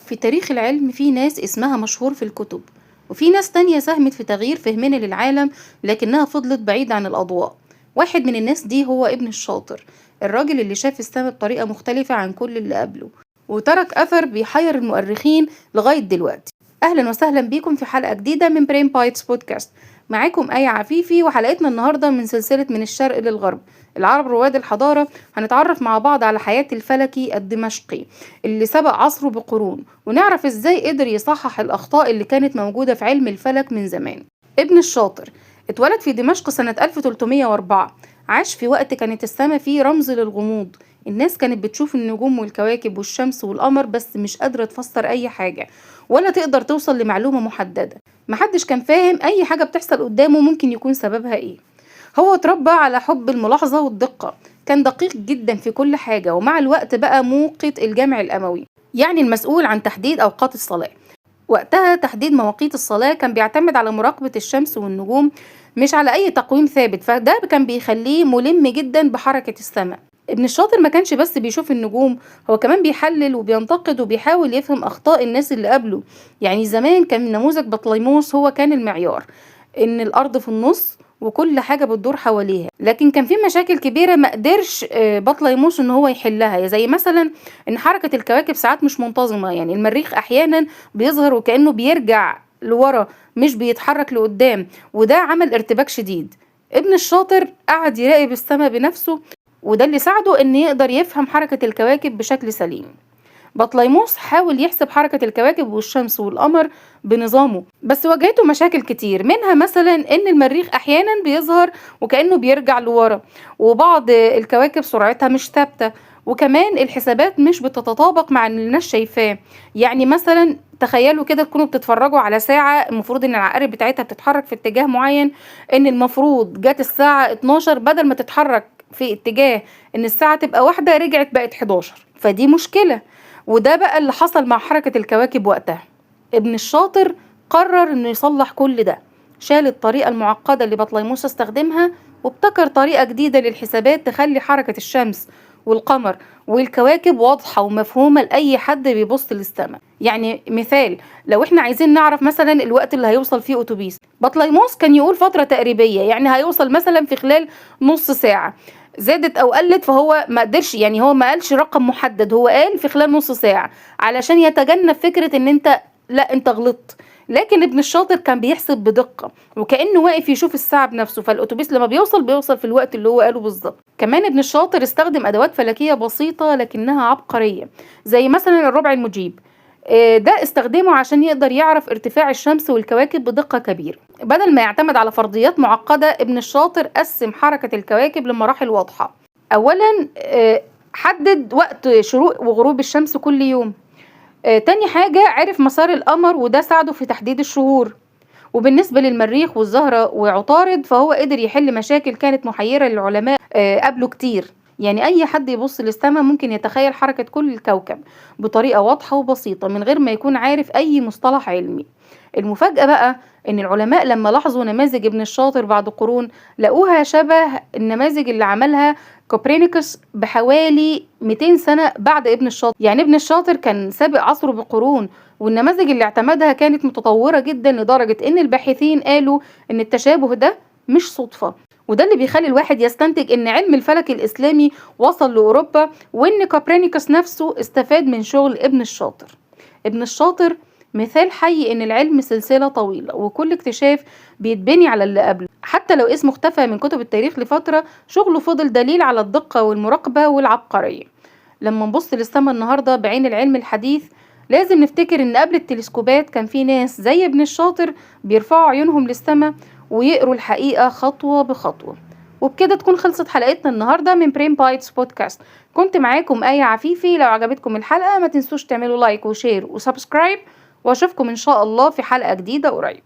في تاريخ العلم في ناس اسمها مشهور في الكتب، وفي ناس تانية ساهمت في تغيير فهمنا للعالم لكنها فضلت بعيدة عن الأضواء. واحد من الناس دي هو ابن الشاطر، الراجل اللي شاف السما بطريقة مختلفة عن كل اللي قبله وترك أثر بيحير المؤرخين لغاية دلوقتي. أهلا وسهلا بيكم في حلقة جديدة من Brain Bites Podcast. معاكم آية عفيفي، وحلقتنا النهاردة من سلسلة من الشرق للغرب، العرب رواد الحضارة. هنتعرف مع بعض على حياة الفلكي الدمشقي اللي سبق عصره بقرون، ونعرف ازاي قدر يصحح الأخطاء اللي كانت موجودة في علم الفلك من زمان. ابن الشاطر اتولد في دمشق سنة 1304. عاش في وقت كانت السماء فيه رمز للغموض. الناس كانت بتشوف النجوم والكواكب والشمس والقمر بس مش قادرة تفسر أي حاجة ولا تقدر توصل لمعلومة محددة. محدش كان فاهم أي حاجة بتحصل قدامه ممكن يكون سببها إيه. هو اتربى على حب الملاحظة والدقة، كان دقيق جدا في كل حاجة، ومع الوقت بقى موقت الجامع الأموي، يعني المسؤول عن تحديد أوقات الصلاة. وقتها تحديد مواقيت الصلاة كان بيعتمد على مراقبة الشمس والنجوم، مش على أي تقويم ثابت، فده كان بيخليه ملم جدا بحركة السماء. ابن الشاطر ما كانش بس بيشوف النجوم، هو كمان بيحلل وبينتقد وبيحاول يفهم أخطاء الناس اللي قبله. يعني زمان كان نموذج بطليموس هو كان المعيار، إن الأرض في النص وكل حاجة بتدور حواليها، لكن كان في مشاكل كبيرة ما قدرش بطليموس إن هو يحلها، زي مثلا إن حركة الكواكب ساعات مش منتظمة. يعني المريخ أحيانا بيظهر وكأنه بيرجع لورا مش بيتحرك لقدام، وده عمل ارتباك شديد. ابن الشاطر قعد يراقب السماء بنفسه، وده اللي ساعده إن يقدر يفهم حركة الكواكب بشكل سليم. بطليموس حاول يحسب حركة الكواكب والشمس والقمر بنظامه، بس واجهته مشاكل كتير، منها مثلا إن المريخ أحيانا بيظهر وكأنه بيرجع لورا، وبعض الكواكب سرعتها مش ثابتة، وكمان الحسابات مش بتتطابق مع اللي الناس شايفاه. يعني مثلا تخيلوا كده تكونوا بتتفرجوا على ساعة المفروض ان العقارب بتاعتها بتتحرك في اتجاه معين، ان المفروض جت الساعة 12 بدل ما تتحرك في اتجاه ان الساعة تبقى واحدة رجعت بقت 11، فدي مشكلة. وده بقى اللي حصل مع حركة الكواكب وقتها. ابن الشاطر قرر انه يصلح كل ده، شال الطريقة المعقدة اللي بطليموس استخدمها وابتكر طريقة جديدة للحسابات تخلي حركة الشمس والقمر والكواكب واضحة ومفهومة لأي حد بيبص للسماء. يعني مثال، لو احنا عايزين نعرف مثلا الوقت اللي هيوصل فيه أتوبيس، بطليموس كان يقول فترة تقريبية، يعني هيوصل مثلا في خلال نص ساعة، زادت أو قلت فهو ما قدرش، يعني هو ما قالش رقم محدد، هو قال في خلال نص ساعة علشان يتجنب فكرة ان انت لا انت غلطت. لكن ابن الشاطر كان بيحسب بدقة وكأنه واقف يشوف الساعة بنفسه، فالأتوبيس لما بيوصل في الوقت اللي هو قاله بالظبط. كمان ابن الشاطر استخدم أدوات فلكية بسيطة لكنها عبقرية، زي مثلا الربع المجيب، ده استخدمه عشان يقدر يعرف ارتفاع الشمس والكواكب بدقة كبيرة. بدل ما يعتمد على فرضيات معقدة، ابن الشاطر قسم حركة الكواكب لمراحل واضحة. أولا حدد وقت شروق وغروب الشمس كل يوم. تاني حاجة عرف مسار القمر، وده ساعده في تحديد الشهور. وبالنسبة للمريخ والزهرة وعطارد فهو قدر يحل مشاكل كانت محيرة للعلماء قبله كتير. يعني أي حد يبص للسماء ممكن يتخيل حركة كل الكوكب بطريقة واضحة وبسيطة من غير ما يكون عارف أي مصطلح علمي. المفاجأة بقى إن العلماء لما لاحظوا نماذج ابن الشاطر بعد قرون لقوها شبه النماذج اللي عملها كوبرنيكوس بحوالي 200 سنة بعد ابن الشاطر. يعني ابن الشاطر كان سابق عصره بقرون، والنماذج اللي اعتمدها كانت متطورة جدا لدرجة إن الباحثين قالوا إن التشابه ده مش صدفة. وده اللي بيخلي الواحد يستنتج إن علم الفلك الإسلامي وصل لأوروبا، وإن كوبرنيكوس نفسه استفاد من شغل ابن الشاطر. ابن الشاطر مثال حي إن العلم سلسلة طويلة، وكل اكتشاف بيتبني على اللي قبله. حتى لو اسمه اختفى من كتب التاريخ لفترة، شغله فضل دليل على الدقة والمراقبة والعبقرية. لما نبص للسما النهاردة بعين العلم الحديث، لازم نفتكر إن قبل التلسكوبات كان في ناس زي ابن الشاطر بيرفعوا عيونهم للسما ويقروا الحقيقة خطوة بخطوة. وبكده تكون خلصت حلقتنا النهاردة من Brain Bites Podcast. كنت معاكم آية عفيفي. لو عجبتكم الحلقة ما تنسوش تعملوا like و share و subscribe، واشوفكم ان شاء الله في حلقة جديدة قريب.